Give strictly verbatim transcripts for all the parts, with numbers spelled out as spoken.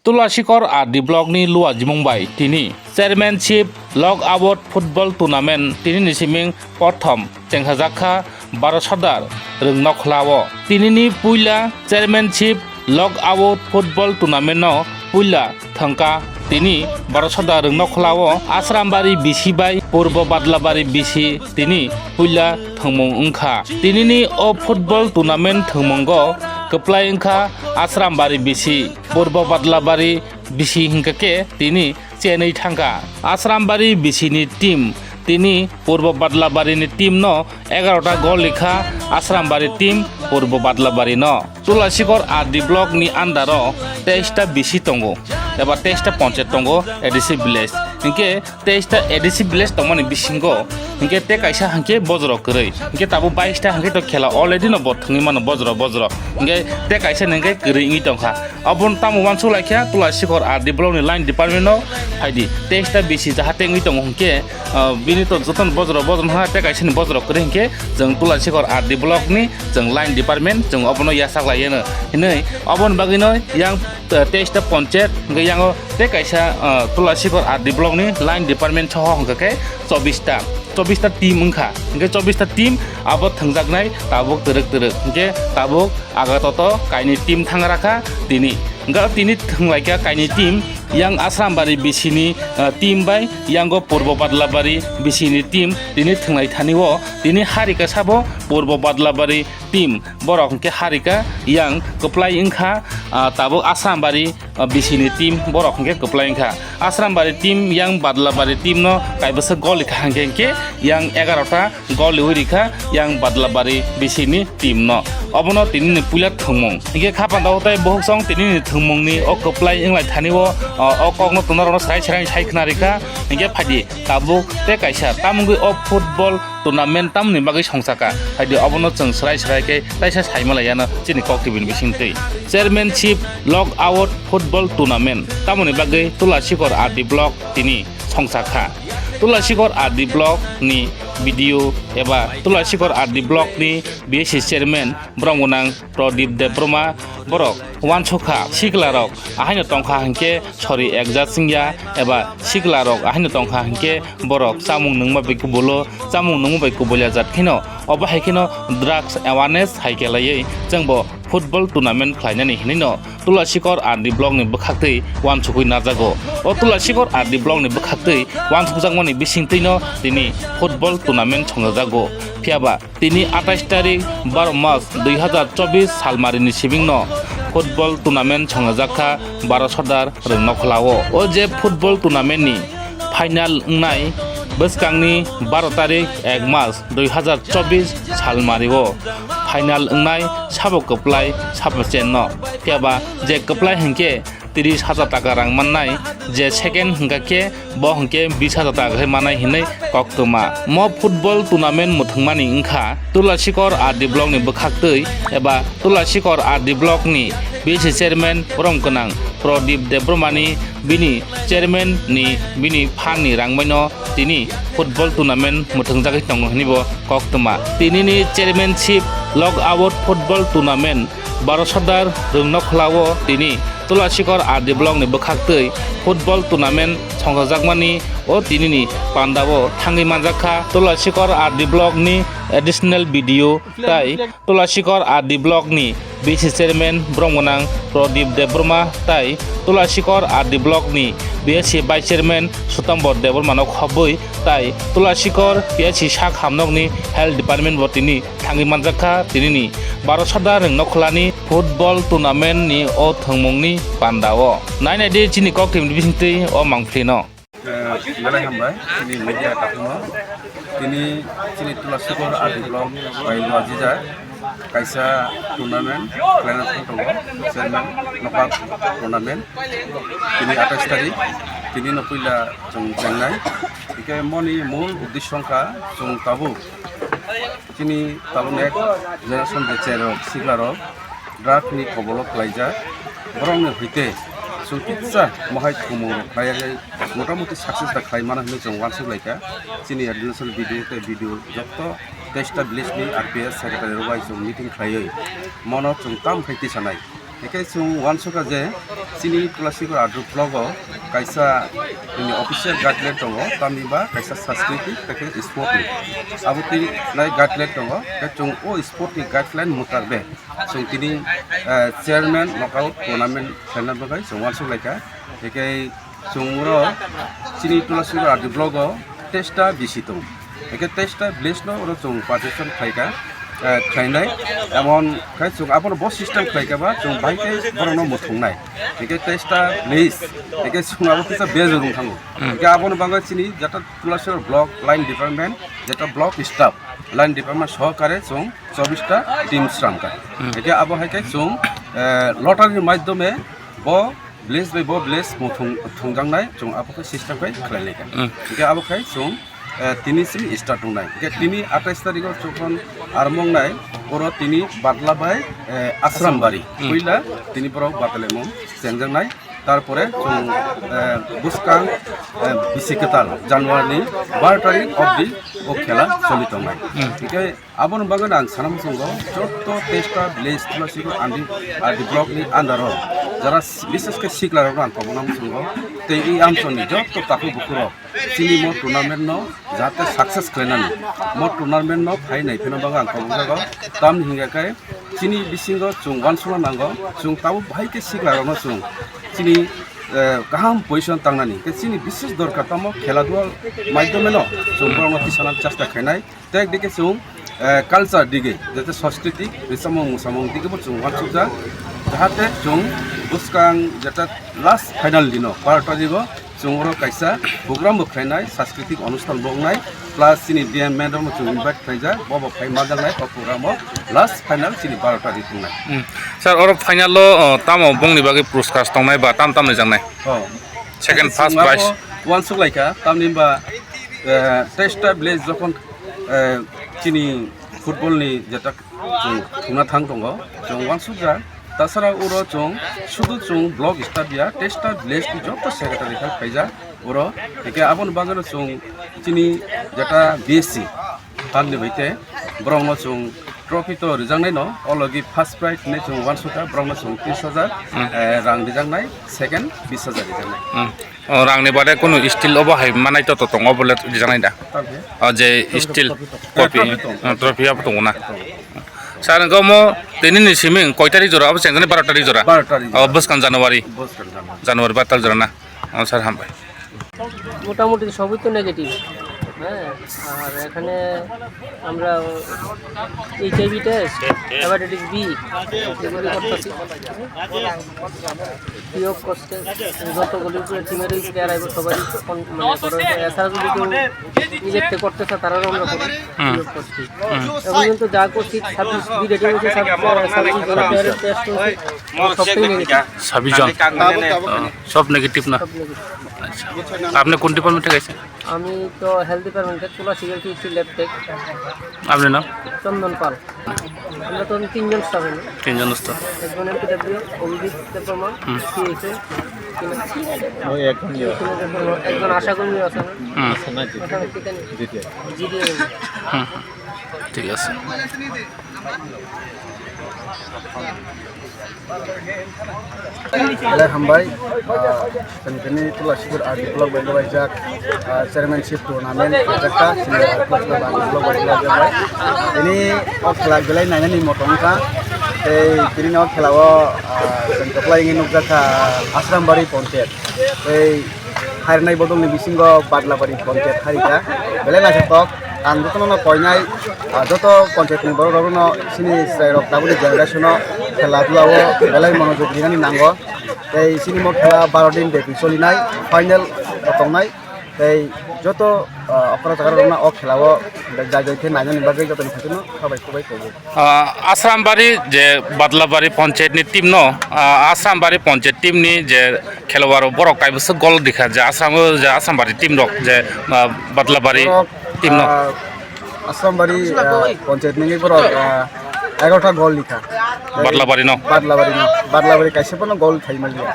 Tulasikor R D block ni luajimung bai tini chairmanship log out football tournament tini ni siming prothom chengsajakha Baro Sardar Rwngnokhla o. Tini ni puila chairmanship log out football tournament no puila thangka tini Baro Sardar Rwngnokhla o Asrambari B C bai Purbo Badlabari B C tini puila thwngmung wngkha. Tini ni o football tournament thwngmungo kwplai wngkha Asrambari B C, Purbo Badlabari B C hinkha khe tini chenwi thangkha. Asrambari B C ni team tini Purbo Badlabari ni team no egarota gol rikha, Asrambari team Purbo Badlabari no. Tulasikor R D block ni under o teis ta B C tongo, eba teis ta ponchayat tongo, A D C village. Hinkhe teis ta A D C village tongmani bisingo hinkhe tei kaisa hinkhe bojro kwrwi. Hinkhe tabuk bais ta hinkhe to khela already no bo thwngwi mano bojro bojro. Hinkhe tei kaisa ni hinkhe kwrwi wngwi tongkha. Aboni tamo uansuk laikha Tulasikor R D block ni line department no phaidi. Teis ta B C jahate wngwi tongo hinkhe, ah, bini to jotono bojro bojro ha tei kaisa ni bojro kwrwi hinkhe chwng Tulasikor R D block ni chwng line department chwng obono yachak lai yano hinwi oboni bagwi no yang, ah, teis ta ponchayat hinkhe yango tei kaisa, ah, Tulasikor R D block ni line department soho hinkha khe chobbish ta, chobbish ta team wngkha. Hinkhe chobbish ta team abo thwngjaknai tabuk twrwk twrwk. Hinkhe tabuk aga toto kainwi team thangrakha tini. Hinkhe tini thwnglaikha kainwi team yang Asrambari B C ni, ah, team bai yango Purbo Badlabari B C ni team tini thwnglai thani o tini harika sabo Purbo Badlabari team borok hinkhe harika yang kwplai wngkha, ah, tabuk Asrambari, ah, B C ni team borok hinkhe kwplai wngkha. Asrambari team yang Badlabari team no kaibwswk gol rikha hinkhe hinkhe yang egarota gol riwi rikha yang Badlabari B C ni team no. Obono tini ni puila thwngmung. Hinkhe khapang tabuk tai bohuk song tini ni thwngmung ni o kwplai wnglai thani o, ah, o kok no tuna rok no srai srai sai khna rikha. Hinkhe phaidi tabuk tei kaisa tamungwi o football tournament tamoni bagwi songchaka, phaidi obono chwng srai srai khe taisa saima laiyano chini kok tibini bisingtwi. Chairmanship log out football tournament tamoni bagwi Tulasikor R D block tini songchakha. Tulasikor R D block ni B D O eba Tulasikor R D block ni B S C chairman borok gwnang Pradip Debbarma borok uansukha sikla rok ahaino tongkha hinkhe sori ekjak singya eba sikla rok ahaino tongkha hinkhe borok chamung nungma bai kubulo, chamung nungma bai kubulya jat kheno obo hai kheno drugs awareness hai khe laiwi chwngbo football tournament khlainani hinwi no Tulasikor R D block ni bwkhaktwi uansukwi najago. O Tulasikor R D block ni bwkhaktwi uansukjakmani bisingtwi no tini football tournament songjajago. Phiyaba tini atais tarik baro mas dui hazar chobbish salmarini sibingno football tournament songjajakha Baro Sardar Rwngnokhla o. O je football tournament ni final wngnai bwskangni baro tarik ek mas dui hazar chobbish salmario final wngnai sabo kwplai sabo chenno. Phiyaba je kwplai hinkhe tris hajar taka rang mannai, je second hwnkha khe bo hwnkhe bis hajar taka khe mannai hinwi koktwma. Mo football tournament mwthwngmani wngkha Tulasikor R D block ni bwkhaktwi eba Tulasikor R D block ni B S C chairman borom gwnang Pradip Debbarma ni bini chairman ni bini phan ni rang baino tini football tournament mwthwngjagwi tongo hinwi bo koktwma. Tini ni chairmanship log out football tournament Baro Sardar Rwngnokhla o tini Tulasikor R D block ni bwkhaktwi football tournament songchajakmani o tini ni panda o thangwi manjakha Tulasikor R D block ni additional B D O tai Tulasikor R D block ni B C chairman borom gwnang Pradip Debbarma tai Tulasikor R D block ni B S C vice chairman Sutambor Debbarma no khobwi tai Tulasikor P S C sak hamnok ni health department bo tini thangwi manjakha tini ni Baro Sardar Rwngnokhla ni football tournament ni o thwngmung ni panda o. Nai nai di chini kok twi bisingtwi o mangpili no. Eh, belai hambai, chini media takhukno. Tini chini Tulasikor R D block bai luajijak kaisa tournament khlaina thang tongo, chairman knockout tournament. Tini atais tarik, tini no puila chwng chengnai. Hingke moni mul uddesho wngkha chwng tabuk chini taluk nek generation je cherok siklarok drug ni kobolo khlaijak, borokni hoite chwng kisa mohai thumung rok khlaiya, motamoti success da khlai mano hinwi chwng uansuk laikha. Chini additional B D O tei B D O joto teista village ni R P S secretary rok bai chwng meeting khlaiwi mono chwng tam khai tisanai. Hingke chwng uansukha je chini Tulasigur R D block o kaisa nini official guideline tongo, tamni ba kaisa Sanskritik tei khe sport ni. Abo twi nai guideline tongo, tei chwng o sport ni guideline mutabek chwng tini, eh, chairman knockout tournament khlaina bagwi chwng uansuk laikha. Hingke chwng oro chini Tulasigur R D block o teista bisi tongo. Hingke teista village no oro chwng participation khlaikha, eh, khlainai. Emon khe chwng abono bo system khlaikha ba chwng bahai khe borokno muthungnai. Hingke teista village, hingke chwng abo kisa bejorung thango. Hmm. Hingke aboni bagwi chini jeta Tulasigur block line department, jeta block staff line department sohokare chwng chobbish ta team sramkha. Hmm. Hingke abo hai khe chwng, eh, lottery ni maiddhome bo village bai bo village muthung thungjaknai chwng abo khe system khai khlai laikha. Hmm. Hingke abo khai chwng, eh, tini simi start wngnai. Hingke tini atais tarikh o chwng armong nai oro tini Badla bai, eh, Asrambari. Hmm. Puila tini borok batalemung chengjaknai. Tarpore chwng, eh, bwskang, eh, bisi kwtal January ni bar tarikh obdi o khela choli tongnai. Hmm. Hingke aboni bagwi ang sana muchungo, joto teista village Tulasigur R D, R D block ni under o jara s-, bishes khe sikla rok ang kobokna muchungo, tei i amchon ni joto takhuk bukhuk rok chini mo tournament no jate success khlainani, mo tournament no phai nai pheno bagwi ang kobokjago. Tamni hingka khe chini bisingo chwng uansukna nango, chwng tabuk bahai khe sikla rokno chwng chini, eh, kaham position tangnani, tei chini bises dorkar tamo khela dua maidomeno chwng borokno tisana chesta khainai. Tei dike chwng, eh, culture dige, jate sanskritik, risamung musamung dige bo chwng uansukjak, jahate chwng bwskang jata last final dino, baro tarigo chwng oro kaisa program bo khlainai, sanskritik onusthan bo wngnai, plus chini D M madam bo chwng invite khlaijak, bo bo phai majaknai o program o last final chini baro tarik wngnai. Hmm. Sir, oro final o, o, tamo bongni bagwi puruskar tongnai ba tam tam ni jaknai? Oh. Second, first prize. Uansuk laikha, tamni hwnba, eh, teista village jokhon, eh, chini football ni jeta chwng thungna thang tongo, chwng uansukjak. Tasara oro chwng sudu chwng block staff ya, teista village ni joto secretary khe khaijak oro. Hingke aboni bagwi no chwng chini jeta B S C tamni bai te borokno chwng trophy to rijaknai no, o logi first prize hinwi chwng uansukha, borokno chwng tris hajar, hmm, eh, rang rijaknai, second bis hajar rijaknai. Hmm. O rangni bade kunu steel obo hai manai to to tongo, obo le rijaknai da? Trophy. O je steel trophy, trophy, trophy tongo. Hmm, trophy abo tongo na? Sir, hwnkhe omo tini ni siming koi tarik jora? Abo chengkani baro tarik jora? Baro tarik jora. O bwskang January. Bwskang January. January baro tarik jora na? O sir, hambai. মোটামুটি সবই তো নেগেটিভ। হ্যাঁ, আর এখানে আমরা HIV test, hepatitis B, এগুলি করতেছি। বিয়োগ করতে যতগুলি উপরে টিমের উপরে আর আইব সবাই ফোন মানে করে। এছাড়া যদি কেউ নিজের থেকে করতে চায়, তারাও আমরা করি। হুম। বিয়োগ করছি। হুম। এখন পর্যন্ত যা করছি, ছাব্বিশ, দুই রেটিং হচ্ছে ছাব্বিশ, ছাব্বিশ জন, টেস্ট হচ্ছে, সবটাই নেগেটিভ। ছাব্বিশ জন? হ্যাঁ, সব নেগেটিভ না? সব নেগেটিভ। আচ্ছা। আপনি কোন ডিপার্টমেন্ট থেকে আছেন? আমি তো হেলথ ডিপার্টমেন্টে, তুলা সিগারেট হচ্ছে ল্যাব টেক। আপনার নাম? চন্দন পাল। আমরা তো তিনজন স্টাফ এখানে। তিনজন স্টাফ। একজন এমপিডব্লিউ, অভিজিৎ দেববর্মা, হুম। সিএইচও, ওই একজন ইয়ে। একজন আশাকর্মী আছে না? হুম। আছে না, জি। ওখানে কি জানি? জিডিএ। জিডিএ। হুম, হুম। ঠিক আছে। Belai hambai, ah, chwng tini Tulasigur R D block bai lubaijak, ah, chairmanship tournament khaijak kha, chini R D block bai lubaijak bai. Tini o khela belai nainani motom wngkha, tei tini o khela o, ah, chwng kwplai wngwi nukjak kha Asrambari Ponchayat. Tei Hairnai bodolni bisingo Badlabari Ponchayat harikha. Belai naithotok. Ang jotono no koinai, ah, joto ponchayatni borok rokno chini chwrairok tabukni generation-o khela dula-o belai monojog rinani nango. Tei chini mo khela baro din bephi solinai, final bo tongnai. Tei joto, ah, okra chakra rokno o khela-o jai jai khe nainani bagwi jotoni phaikhe no khabai khubai kobo. Ah, Asrambari je Badlabari Ponchayat ni team no, ah, Asrambari Ponchayat team ni je khelwaro borok kaibwswk gol rikha je Asram, je Asrambari team rok je, ah, Badlabari borok, team no. Ah, Asrambari, ah, Ponchayat ni borok, ah, egarota gol rikha. Badlabari no. Badlabari no. Badlabari kaisa phano gol khai manliya.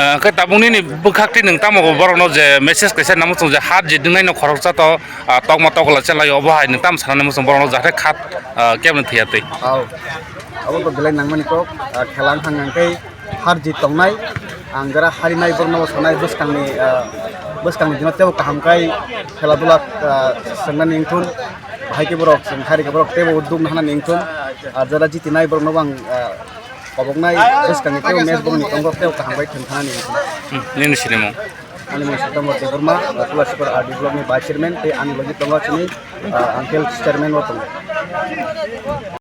Ah, khe tabuk nini bwkhak twi nwng tamo borokno je message kaisa namo chwng je hat je dwngnaino khoroksa to, ah, tokma tokla chelai obo hai nwng tamo sanani muchung borokno jahate khat, ah, kebni thwiya twi. Au. Abo to belai nangmani kok, ah, khela wngkha hwnkhe har jit tongnai. Ang jara harinai borokno sanai bwskangni, ah, bwskangni dino teibo kaham khai khela dula, ah, swngnani wngthun. Bahai khe borok chwng hari khe borok teibo dukna hanani wngthun. Ah, jara jitinai borokno bo ang, ah, koboknai bwskangni teibo match borokni tongo teibo kaham khai thwng thanani wngthun. Hmm, nini sinimung? Ani mung Sudamor Debbarma, ah, Tulashikhor R D block ni vice chairman tei ani logi tongo chini, ah, uncle chairman bo tongo.